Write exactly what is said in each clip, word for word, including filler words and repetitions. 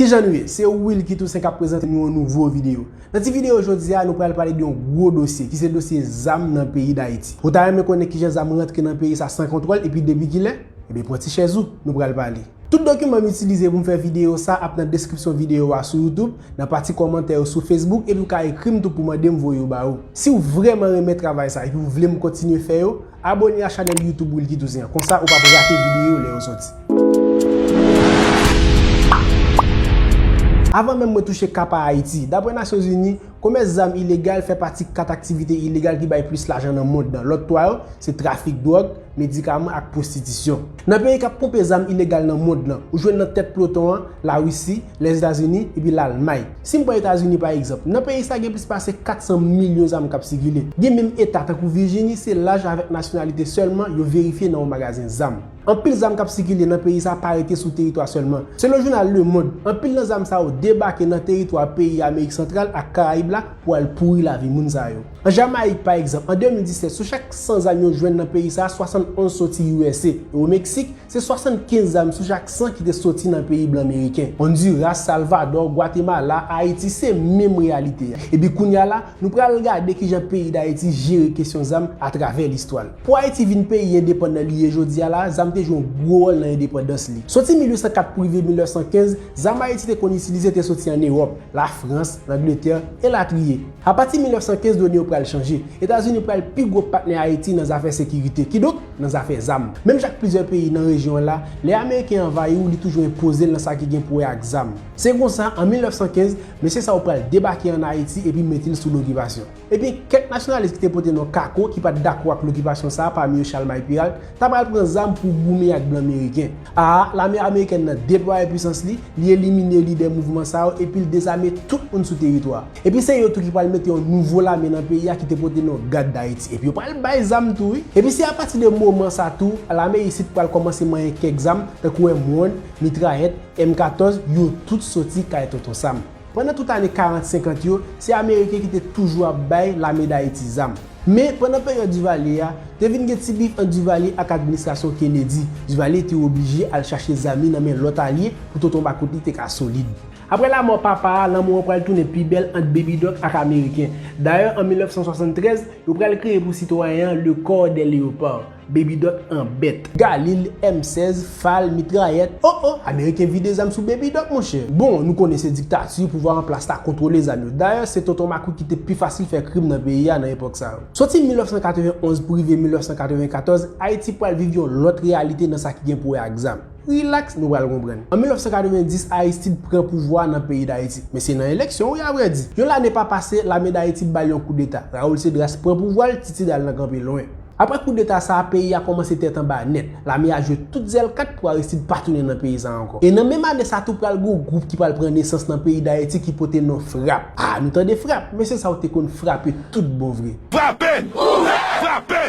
Kijan nou ye? Se Wilky Toussaint k ap prezante nou yon nouvo videyo. Nan ti videyo jodi a, nou pral pale de yon gwo dosye, ki se dosye zam nan peyi Dayiti. Ou ta renmen konnen kijan zam rantre nan peyi sa san kontwòl epi depi kilè? Ebyen, pran ti chèz ou, nou pral pale. Tout dokiman m itilize pou m fè videyo sa ap nan deskripsyon videyo a sou YouTube, nan pati kòmantè yo sou Facebook, epi w ka ekri m tou pou mande m voye yo ba ou. Si w vrèman renmen travay sa epi w vle m kontinye fè yo, abòne a chanèl YouTube Wilky Toussaint an. Konsa, ou p ap rate videyo lè yo sòti. Avan menm mwen touche ka pa Ayiti, daprè Nasyonzini, komès zam ilegal fè pati kat aktivite ilegal ki bay plis lajan nan mond lan. Lòt twa yo, se trafik dwòg, medikaman ak pwostitisyon. Nan peyi k ap ponpe zam ilegal nan mond lan, ou jwenn nan tèt ploton an, Larisi, Lèzetazini, epi Lalmay. Si m pran Etazini pa egzanp, nan peyi sa gen plis pase kat san milyon zam k ap sikile. Gen menm eta tankou Vijini, se laj avèk nasyonalite sèlman yo verifye nan yon magazen zam. Anpil zam k ap sikile nan peyi sa pa rete sou teritwa sèlman. Selon jounal Le Monde, anpil nan zam sa yo debake nan teritwa peyi Amerik Santral ak Karayib la pou al pouri lavi moun sa yo. An Jamayik, pa egzanp, an de mil disèt, sou chak san zam yo jwenn nan peyi sa, swasannonz soti U S A. E o Meksik, se swasannkenz zam sou chak san ki te soti nan peyi blan meriken. Ondiras, Salvadò, Gwatemala, Ayiti, se menm reyalite a. Epi kounye a la, nou pral gade kijan peyi Dayiti jere kesyon zam atravè listwa l. Pou Ayiti vin peyi endepandan li ye jodi a la, zam te jwe yon gwo wòl nan endepandans li. Soti mil uit san kat pou rive mil nèf san kenz, zam Ayiti te konn itilize te soti ann Ewòp, Lafrans, Langletè, elatriye. Apati mil nèf san kenz, done yo pral chanje. Etazini pral pi gwo patnè Ayiti nan zafè sekirite, kidonk nan zafè zam. Menm jan ak plizyè peyi nan rejyon an la, lè Ameriken anvayi w, li toujou enpoze l nan sa ki gen pou wè ak zam. Se konsa, an mil nèf san kenz, mesye sa yo pral debake ann Ayiti epi mete l sou lokipasyon. Ebyen, kèk nasyonalis ki te pote non Kako, ki pa t dakò ak lokipasyon sa a, pami yo Chalmay Peralt, ta pral pran zam pou goumen ak blan meriken. A, lame amerikèn nan deplwaye pwisans li, li elimine lidè mouvman sa yo epi l dezame tout moun sou teritwa a. Epi se yo tou ki pral mete yon nouvo lame nan peyi a ki te pote non Gad Dayiti. Epi yo pral bay zam tou, wi. Epi se apati de moman sa tou, lame isit pral kòmanse manyen kèk zam, tankou M one, mitrayèt, M katòz, yo tout soti kay Tonton Sam. Pandan tout ane karant senkant yo, se Ameriken ki te toujou ap bay Lame Dayiti zam. Men, pandan peryòd Duvalier a, te vin gen ti bif ant Duvalier ak administrasyon Kennedy. Duvalier te oblije al chache zam li nan men lòt alye pou tonton makout li te ka solid. Apre lanmò papa a, lanmou an pral tounen pi bèl ant Baby Doc ak Ameriken. Dayè, an mil nèf san swasanntrèz, yo pral kreye pou sitwayen an Le Corps des Léopards. Baby Doc an bèt. Galil, M sèz, fal, mitrayèt. O, o, Ameriken vide zam sou Baby Doc, monchè. Bon, nou konnen se diktati, pouvwa an plas la kontwole zam yo. Dayè, se tonton makout ki te pi fasil fè krim nan peyi a nan epòk sa yo. Soti mil nèf san katrevenn onz pou rive mil nèf san katrevenn katòz, Ayiti pral viv yon lòt reyalite nan sa ki gen pou wè ak zam. Rilaks, nou pral konprann. An mil nèf san katrevenndis, Aristide pran pouvwa nan peyi Dayiti. Men se nan eleksyon, wi, a vrè di. Yon lane pa pase, lame Dayiti ba l yon koudeta. Raoul Cédras pran pouvwa l, Titid al nan kanpe lwen. Apre koudeta sa a, peyi a kòmanse tèt anba nèt. Lame a jwe tout zèl kat pou Aristide pa tounen nan peyi sa a ankò. E nan menm ane sa tou pral gen yon gwoup ki pral pran nesans nan peyi Dayiti ki pote non FRAPP. A, nou tande FRAPP, mesye sa yo te konn frape tout bon vre. Frape! Frape!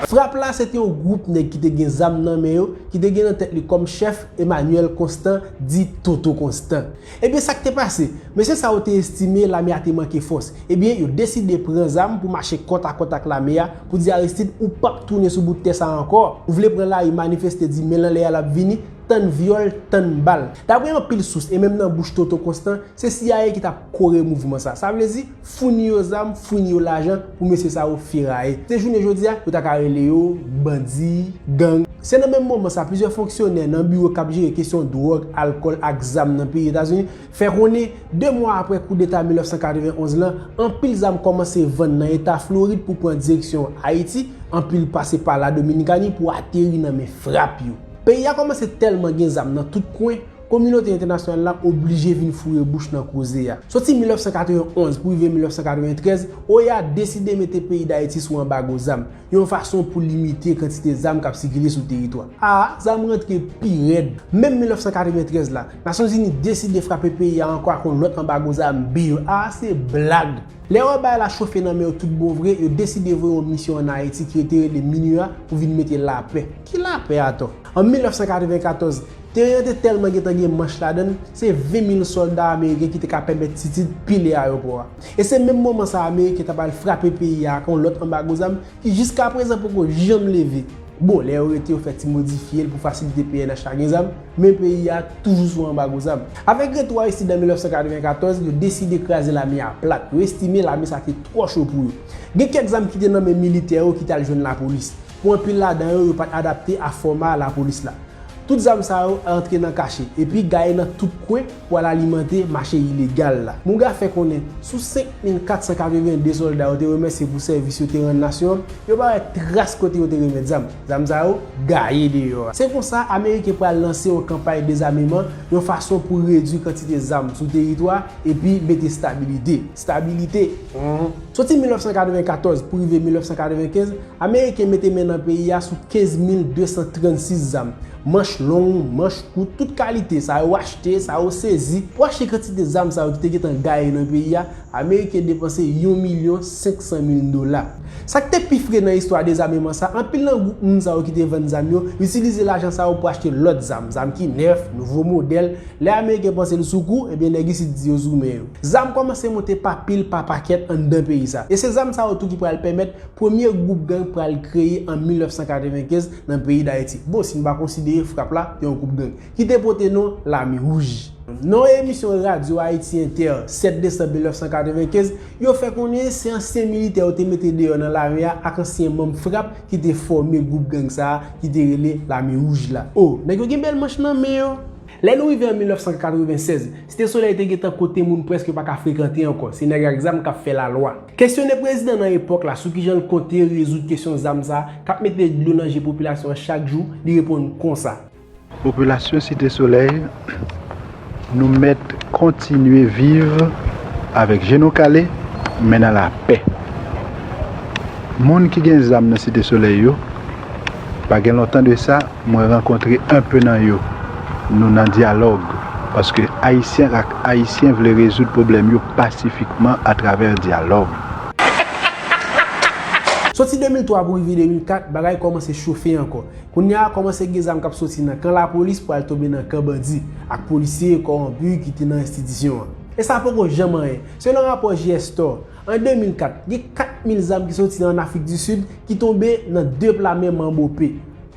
FRAPP la, se te yon gwoup nèg ki te gen zam nan men yo, ki te gen nan tèt li kòm chèf Emmanuel Constant, di Toto Constant. Ebyen, sa k te pase? Mesye sa yo te estime lame a te manke fòs. Ebyen, yo deside pran zam pou mache kòtakòt ak lame a, pou di Aristide, ou p ap tounen sou bout tè sa a ankò. Ou vle pran lari manifeste, di men l anlè a l ap vini, tann vyòl, tann bal. Daprè anpil sous, e menm nan bouch Toto Constant, se C I A ki t ap kore mouvman sa. Sa vle di, founi yo zam, founi yo lajan pou mesye sa yo feraye. Se jounen jodi a, yo ta ka rele yo bandi, gang. Se nan menm moman sa, plizyè fonksyonè nan biwo k ap jere kesyon dwòg, alkòl ak zam nan peyi Etazini fè konnen, de mwa apre koudeta mil nèf san katrevenn onz lan, anpil zam kòmanse vann nan eta Florid pou pran direksyon Ayiti, anpil pase pa Ladominikani pou ateri nan men FRAPP yo. Peyi a kòmanse tèlman gen zam nan tout kwen, kominote entènasyonal la oblije vin foure bouch nan koze a. Soti mil nèf san katrevenn onz pou rive mil nèf san katreventrèz, O E A deside mete peyi Dayiti sou anbago zam, yon fason pou limite kantite zam k ap sikile sou teritwa a. Zam rantre pi rèd. Menm mil nèf san katreventrèz la, Nasyonzini deside frape peyi a ankò ak yon lòt anbago zam, biyo. A, se blag! Lè yo wè bagay la chofe nan men yo tout bon vre, yo deside voye yon misyon ann Ayiti ki rete rele MINUA pou vin mete lapè. Ki lapè atò? An mil nèf san katrevenkatòz, teren an te tèlman gentan gen manch ladan l, se ven mil sòlda ameriken ki te ka pèmèt Titid pile ayewopò a. E se menm moman sa a Ameriken t ap al frape peyi a ak yon lòt anbago zam ki jiskaprezan poko janm leve. Bon, lè yo rete, yo fè ti modifye l pou fasilite P N H la gen zam, men peyi a toujou sou anbago zam. Avèk retou Aristide an mil nèf san katrevenkatòz, yo deside kraze lame a plat. Yo estime lame sa te twò cho pou yo. Gen kèk zam ki te nan men militè yo ki t al jwenn lapolis. Pou anpil ladan yo, yo pa t adapte a fòma lapolis la. Tout zam sa yo rantre nan kache, epi gaye nan tout kwen pou al alimante mache ilegal la. Muga fè konnen, sou senk mil kat san katreven de sòlda yo te remèsye pou sèvis yo te rann nasyon an, yo pa wè tras kote yo te remèt zam. Zam sa yo gaye deyò a. Se konsa, Ameriken pral lanse yon kanpay dezameman, yon fason pou redui kantite zam sou teritwa epi mete stabilite. Stabilite! Soti mil nèf san katrevenkatòz pou rive mil nèf san katrevenkenz, Ameriken mete men nan peyi a sou kenz mil de san trannsis zam. Manch long, manch kout, tout kalite, sa yo achte, sa yo sezi. Pou achte kantite zam sa yo ki te gentan gaye nan peyi a, Ameriken depanse yon milyon senk san mil dola. Sa k te pi fre nan istwa dezameman sa, anpil nan gwoup moun sa yo ki te vann zam yo, itilize lajan sa yo pou achte lòt zam, zam ki nèf, nouvo modèl. Lè Ameriken panse l sou kou, ebyen nèg isit di yo sou men yo. Zam kòmanse monte pa pil, pa pakèt anndan peyi sa. E se zam sa yo tou ki pral pèmèt premye gwoup gang pral kreye an mil nèf san katrevenkenz nan peyi Dayiti. Bon, si n pa konsidere Frap la, te yon gwoup gang, ki te pote non Lame Wouj. Nan yon emisyon radyo Haïti Inter, sèt desanm mil nèf san katrevenkenz, yo fè konnen se ansyen militè yo te mete deyò nan lame a ak ansyen manm Frap ki te fòme gwoup gang sa a ki te rele Lame Wouj la. O, nèg yo gen bèl manch nan men yo! Lè nou rive an mil nèf san katrevensèz, Site Solèy te gentan kote moun prèske pa ka frekante ankò. Se nèg ak zam k ap fè lalwa. Kesyone prezidan nan epòk la sou kijan l konte rezoud kesyon zam sa k ap mete dlo nan je popilasyon an chak jou, li reponn konsa. Popilasyon Site Solèy, nou mèt kontinye viv avèk je nou kale, men nan lapè. Moun ki gen zam nan Site Solèy yo, pa gen lontan de sa, mwen rankontre enpe nan yo. Nou nan dyalòg, paske Ayisyen ak Ayisyen vle rezoud pwoblèm yo pasifikman atravè dyalòg. Soti de mil twa pou rive de mil kat, bagay kòmanse chofe ankò. Kounye a, kòmanse gen zam k ap soti nan kan lapolis pou al tonbe nan kan bandi, ak polisye kòwonpi ki te nan enstitisyon an. E sa poko janm anyen. Selon rapò J S Thor, an de mil kat, gen kat mil zam ki soti an Afrik di Sid ki tonbe nan de pla men manbo pe.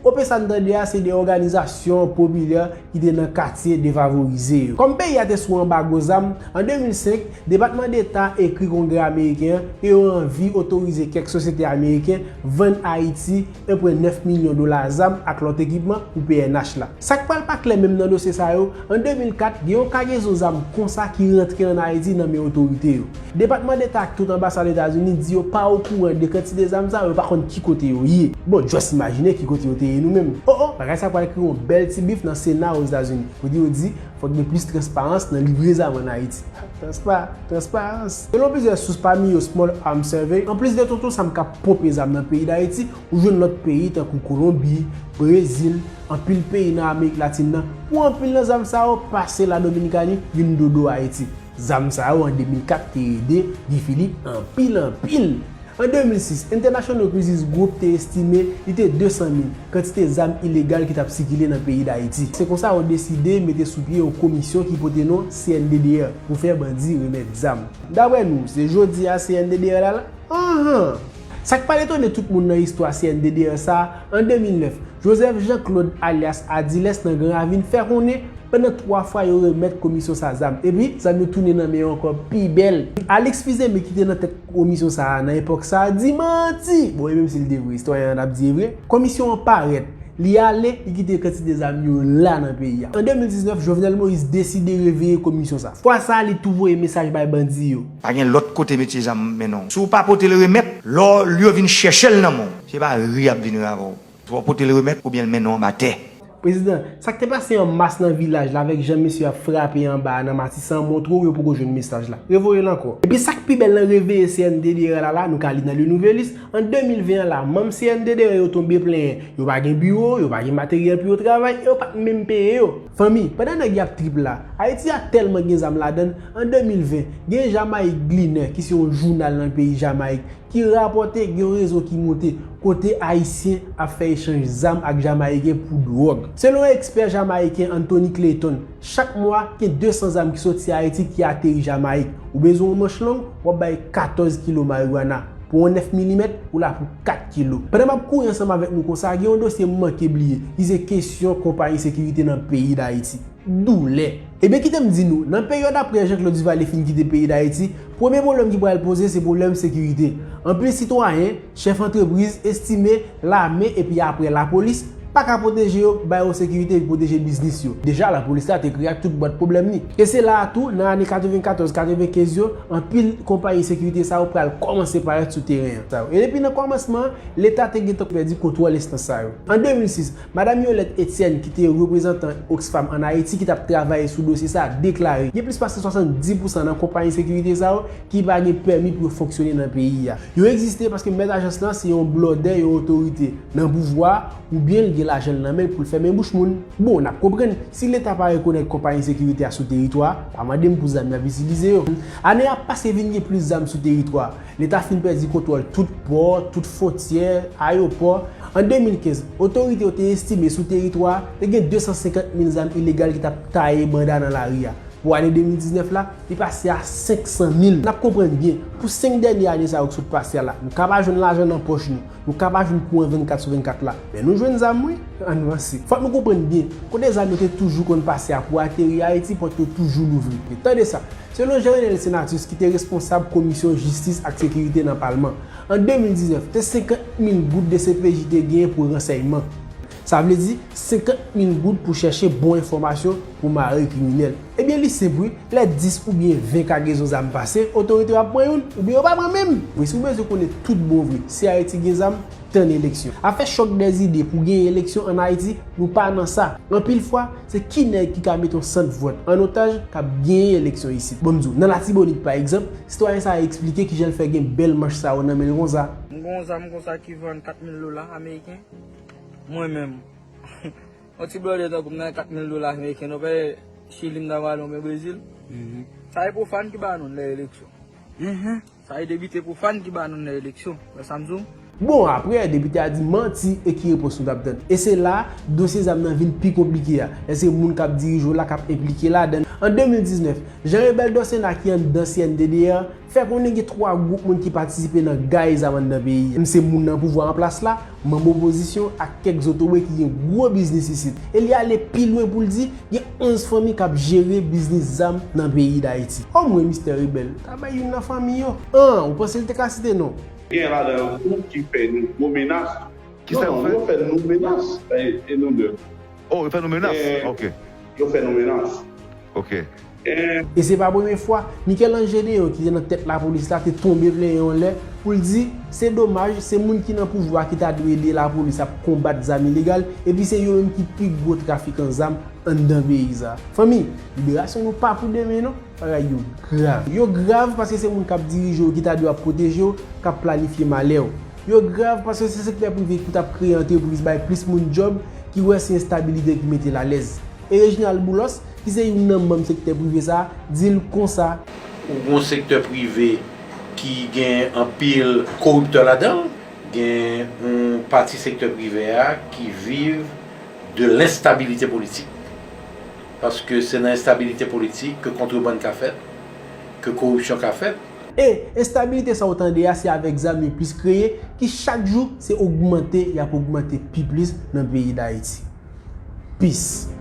O P sa n tande a se de òganizasyon popilè ki te nan katye defavorize yo. Kòm peyi a te sou anbago zam, an de mil senk, Depatman Deta ekri Kongrè ameriken an ke yo anvi otorize kèk sosyete ameriken vann Ayiti en pwen nèf milyon dola zam ak lòt ekipman pou P N H la. Sa k pral pa klè menm nan dosye sa yo, an de mil kat, gen yon kagezon zam konsa ki rantre ann Ayiti nan men otorite yo. Depatman Deta ak tout anbasad Etazini di yo pa okouran de kantite zam sa yo, yo pa konn ki kote yo ye. Bon, just imajine ki kote yo te ye nou menm. O, o, bagay sa pral kreye yon bèl ti bif nan Sena Ozetazini, kote yo di fòk gen plis transparans nan livre zam ann Ayiti. Transpa, transparans. Selon plizyè sous, pami yo Small Arms Survey, anplis de tonton Sam k ap ponpe zam nan peyi Dayiti, ou jwenn lòt peyi tankou Kolonbi, Brezil, anpil peyi nan Amerik Latin nan, pou anpil nan zam sa yo pase Ladominikani vin dodo Ayiti. Zam sa yo an de mil kat te ede Guy Philippe anpil, anpil. An de mil sis, International Crisis Group te estime li te de san mil kantite zam ilegal ki t ap sikile nan peyi Dayiti. Se konsa yo deside mete sou pye yon komisyon ki pote non C N D D R pou fè bandi remèt zam. Daprè nou, se jodi a C N D D R la la? Anhan! Sa k pral etone tout moun nan istwa C N D D R sa a, an de mil nèf, Joseph Jean Claude alyas Adiles nan Gran Ravin fè konnen pandan twa fwa yo remèt komisyon sa a zam, epi zam yo tounen nan men yo ankò pi bèl. Alix Fils-Aimé ki te nan tèt komisyon sa a nan epòk sa a di manti! Bon, e menm si l te vre, istwaryen an t ap di e vre. Komisyon an parèt, li ale, li kite kantite zam yo la nan peyi a. An de mil diznèf, Jovenel Moïse deside reveye komisyon sa a. Fwa sa a, li tou voye mesaj bay bandi yo. Pa gen lòt kote mesye zam mennen w. Si w pa pote l remèt, lè w, lè yo vin chèche l nan men w, se pa ri y ap vin ri avè w. Swa w pote l remèt oubyen l mennen w anba tè. Prezidan, sa k te pase an mas nan vilaj la avèk jan mesye ap frape anba a nan Matisan an montre w yo poko jwenn mesaj la. Revoye l ankò. Epi sa k pi bèl nan reveye C N D D R la la, nou ka li nan Le Nouvelliste, an de mil ven an la, manm C N D D R yo tonbe plenyen. Yo pa gen biwo, yo pa gen materyèl pou yo travay, e yo pa t menm peye yo. Fanmi, pandan nèg y ap trip la, Ayiti a tèlman gen zam ladan l, an de mil ven, gen Jamayik Gleaner, ki se yon jounal nan peyi Jamayik, ki rapòte gen yon rezo ki monte kote Ayisyen ap fè echanj zam ak Jamayiken pou dwòg. Selon ekspè jamayiken Anthony Clayton, chak mwa, gen de san zam ki soti Ayiti ki ateri Jamayik. Ou bezwen yon manch long, w ap bay katòz kilo mariwana. Pou yon nèf milimèt, ou la pou kat kilo. Pandan m ap kouri ansanm avèk nou konsa, gen yon dosye m manke bliye, ki se kesyon konpayi sekirite nan peyi Dayiti. Doulè. Ebyen, kite m di nou, nan peryòd apre Jean Claude Duvalier fin kite peyi Dayiti, premye pwoblèm ki pral poze se pwoblèm sekirite. Anpil sitwayen, chèf antrepriz, estime lame epi apre lapolis pa ka pwoteje yo, ba yo sekirite epi pwoteje biznis yo. Deja, lapolis la te kreye ak tout bwat pwoblèm li. E se la a tou, nan ane katrevenkatòz katrevenkenz yo, anpil konpayi sekirite sa yo pral kòmanse parèt sou teren an. Sa yo. E depi nan kòmansman an, Leta te gentan pèdi kontwòl enstans sa yo. An de mil sis, Madanm Yolette Etienne, ki te reprezantan Oxfam ann Ayiti, ki t ap travay sou dosye sa a, deklare gen plis pase swasanndis pousan nan konpayi sekirite sa yo ki pa gen pèmi pou yo fonksyone nan peyi a. Yo egziste paske mèt ajans lan se yon blòdè, yon otorite nan pouvwa, oubyen l gen lajan l nan men l pou l fèmen bouch moun. Bon, n ap konprann, si Leta pa rekonèt konpayi sekirite a sou teritwa a, pa mande m pou zam y ap itilize yo. Ane ap pase vin gen plis zam sou teritwa a. Leta fin pèdi kontwòl tout pò, tout fwontyè, ayewopò. An de mil kenz, otorite yo te estime sou teritwa a, te gen de san senkant mil zam ilegal ki t ap taye banda nan lari a. Pou ane de mil diznèf la, li pase a senk san mil. N ap konprann byen, pou senk dènye ane sa yo ki sot pase a la, nou ka pa jwenn lajan nan pòch nou, nou ka pa jwenn kouran vennkat sou vennkat la, men nou jwenn zam wi. Ann vanse. Fòk nou konprann byen, kote zam yo te toujou konn pase a pou ateri Ayiti, pòt yo toujou louvri. Men tande sa, selon Jean Renel Senatus ki te responsab Komisyon Jistis ak Sekirite nan Palman, an de mil diznèf, te senkant mil goud D C P J te genyen pou ransèyman. Sa vle di senkant mil goud pou chèche bon enfòmasyon pou mare kriminèl. Ebyen, li senp wi, lè dis oubyen ven kagezon zam pase, otorite yo ap pran youn, oubyen yo pa pran menm. Wi, si w bezwen konnen tout bon vre si Ayiti gen zam, tann eleksyon. Afè chòk dèzide pou genyen eleksyon ann Ayiti, nou pa nan sa. Anpil fwa, se ki nèg ki ka mete yon sant vòt an otaj k ap genyen eleksyon isit. Bon, m di w, nan Latibonit, pa egzanp, sitwayen sa a eksplike kijan l fè gen bèl manch sa yo nan men l konsa. M gen yon zam konsa ki vann kat mil dola ameriken. Mwen menm, yon ti blòdè tankou m nan kat mil dola ameriken, non, pa Chili m ta prale oubyen Brezil. Sa e pwofàn ki ba nou lè eleksyon. Sa e depite pwofàn ki ba nou lè eleksyon. Wè sa m di w? Bon, apre, depite a di manti e ki repons nou t ap tann? E se la, dosye zam nan vin pi konplike a. Èske moun k ap dirije w la k ap enplike ladan l? An de mil diznèf, Jean Rebel Dorcénat ki anndan C N D D A, fè konnen gen twa gwoup moun ki patisipe nan gaye zam anndan peyi a. M se moun nan pouvwa an plas la, manm opozisyon ak kèk zotobre ki gen gwo biznis isit. E li ale pi lwen pou l di, gen onz fanmi k ap jere biznis zam nan peyi Dayiti. Omwen, mistè Rebel, ta bay youn nan fanmi yo. An, ou panse l te ka site non? Gen ladan yo tou ki fè nou gwo menas. Kisa yo fè? Non, yo fè nou menas, e, e nou menm. Oh, yo fè nou menas? Ok. Yo fè nou menas. Ok. E se pa premye fwa, Michel-Ange Deyon ki te nan tèt lapolis la te tonbe plenyen yon lè pou l di se domaj, se moun ki nan pouvwa ki ta dwe ede lapolis ap konbat zam ilegal, epi se yo menm ki pi gwo trafikan zam anndan peyi sa. Fanmi, liberasyon nou pa pou demen non. Bagay yo grav. Yo grav paske se moun k ap dirije w ki ta dwe ap pwoteje w k ap planifye malè w. Yo grav paske se sektè prive ki t ap kreye antrepriz, bay plis moun djòb, ki wè se enstabilite ki mete l alèz. E Reginald Boulos, ki se youn nan manm sektè prive sa a, di l konsa. Ou gen yon sektè prive ki gen anpil koriptè ladan l, gen yon pati sektè prive a ki viv de lenstabilite politik. Paske se nan enstabilite politik ke kontrebann ka fèt, ke koripsyon ka fèt. E enstabilite sa w tande a, se avèk zam yo plis kreye, ki chak jou se ogmante, y ap ogmante pi plis nan peyi Dayiti. Peace.